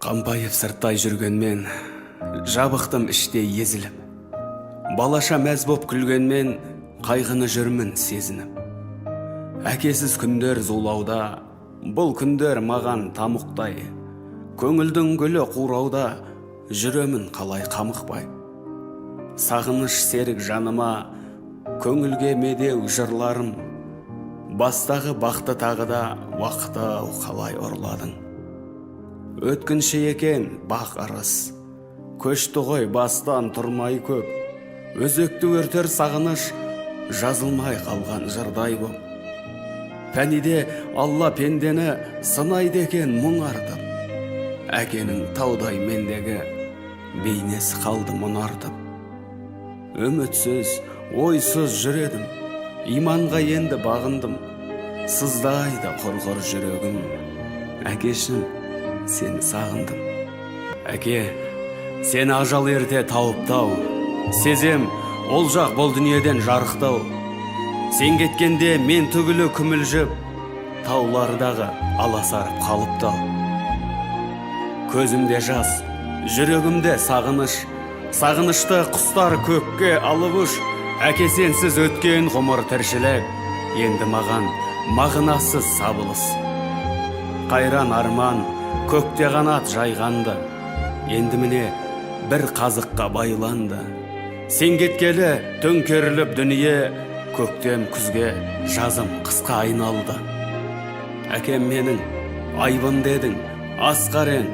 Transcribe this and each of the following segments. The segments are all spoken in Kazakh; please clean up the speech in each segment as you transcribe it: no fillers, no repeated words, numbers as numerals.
Қампайып сырттай жүргенмен, жабықтым іште езіліп. Балаша мәз боп күлгенмен, қайғыны жүрмін сезініп. Әкесіз күндер зулауда, бұл күндер маған тамұқтай. Көңілдің гүлі қурауда, жүремін қалай қамықпай. Сағыныш серік жаныма, көңілге медеу жырларым. Бастағы бақты тағы да уақыты-ау қалай ұрладың. Өткінші екен бақ ырыс, көшті ғой бастан тұрмай көп. Өзекті өртер сағыныш, жазылмай қалған жырдай боп. Пәниде Алла пендені сынайды екен мұң артып. Әкенің таудай мендегі бейнесі қалды мұнартып. Үмітсіз, ойсыз жүредім, иманға енді бағындым. Сыздайды құрғыр жүрегім, әкешім, сені сағындым. Әке, сені ажал ерте тауып тау, сезем, ол жақ бұл дүниеден жарықтау. Сен кеткенде мен түгілі күмілжіп, таулардағы аласарып қалыпты. Көзімде жас, жүрегімде сағыныш, сағынышты құстар көкке алып ұш. Әке, сенсіз өткен ғұмыр тіршілік, енді маған мағынасыз сабылыс. Қайран арман көкте қанат жайғанды, енді міне бір қазыққа байланды. Сен кеткелі төңкеріліп дүние, көктем күзге, жазым қысқа айналды. Әкем менің айбын дедің, асқар ең,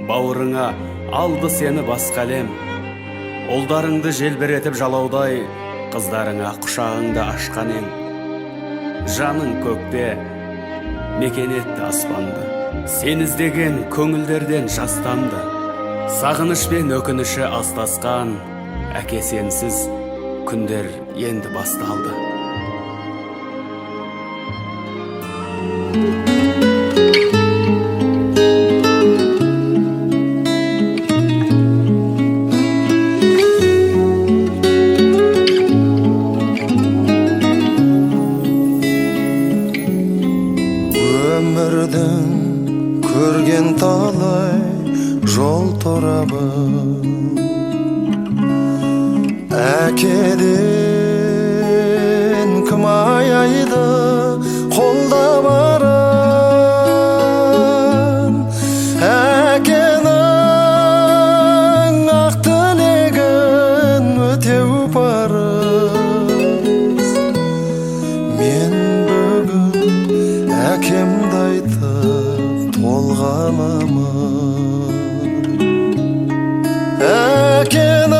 бауырыңа алды сені басқа әлем. Ұлдарыңды желбіретіп жалаудай, қыздарыңа құшағыңды ашқан ең. Жаның көкте мекен етті аспанды. Сен іздеген көңілдерден жастамды. Сағыныш пен өкініші астасқан, әке, сенсіз күндер енді басталды. Өмірдің көрген талай жол торабы, әкеден кім аяйды қолда барын? Әкенің ақ тілегін өтеу парыз. Мен бүгін әкемді айтып толғанамын. Әкенің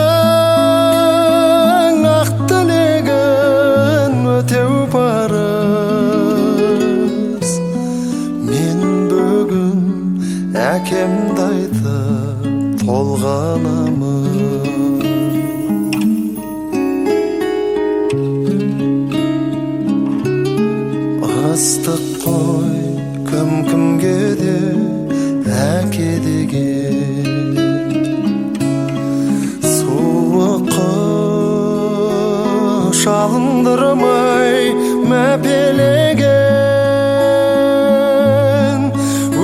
ақ тілегін өтеу парыз. Мен бүгін әкемді айтып толғанамын. Ыстық қой кім кімге де әке деген, суық қыш алындырмай мәпелеген.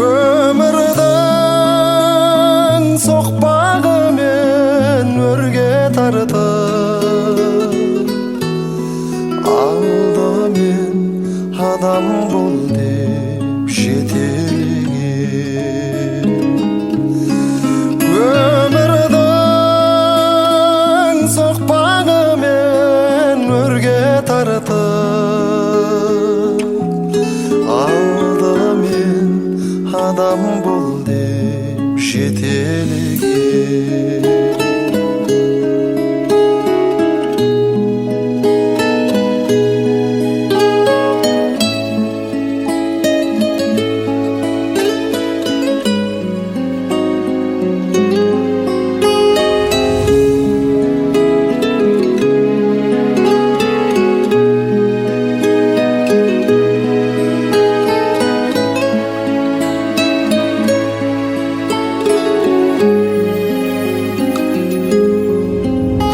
Өмірдің соқпағымен өрге тартып, алдымен адам бол деп жетелеген. Өмірдің соқпағымен өрге тартып, алдымен адам бол деп жетелеген.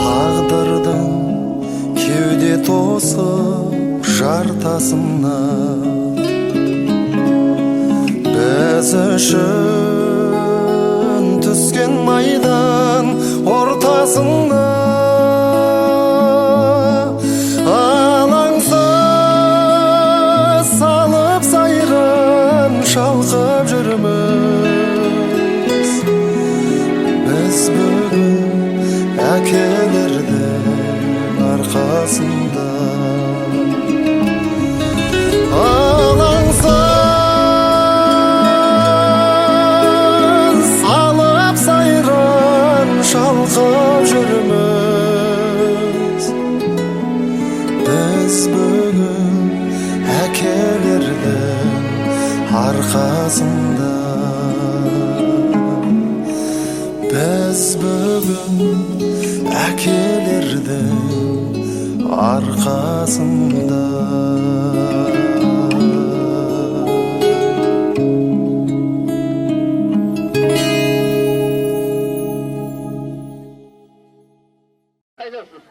Тағдырдың кеуде тосып жартасына, біз үшін Өскен майдан ортасында алаңсыз салып сайран шалқып жүрміз. Біз бүгін әкелердің арқасында алаңсыз алып сайран шалқып жүрміз. Біз бүгін әкелердің арқасында, біз бүгін әкелердің арқасында. Қайдасыз?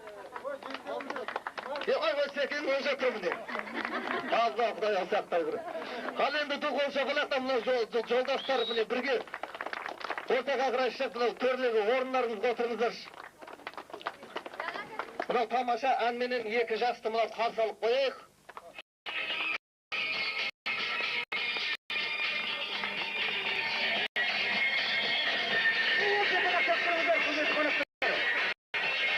Е, ой, ой, Секең өзі тұр міне. Алла, Құдай сақтай көр. Ал енді ду қол шапалақтап мынау жолдастар міне бірге ортаға қарай шығып, мынау төрлегі орындарыңызға отырыңыздаршы. Мынау тамаша әнменен екі жасты мынау қарсы алып қояйық.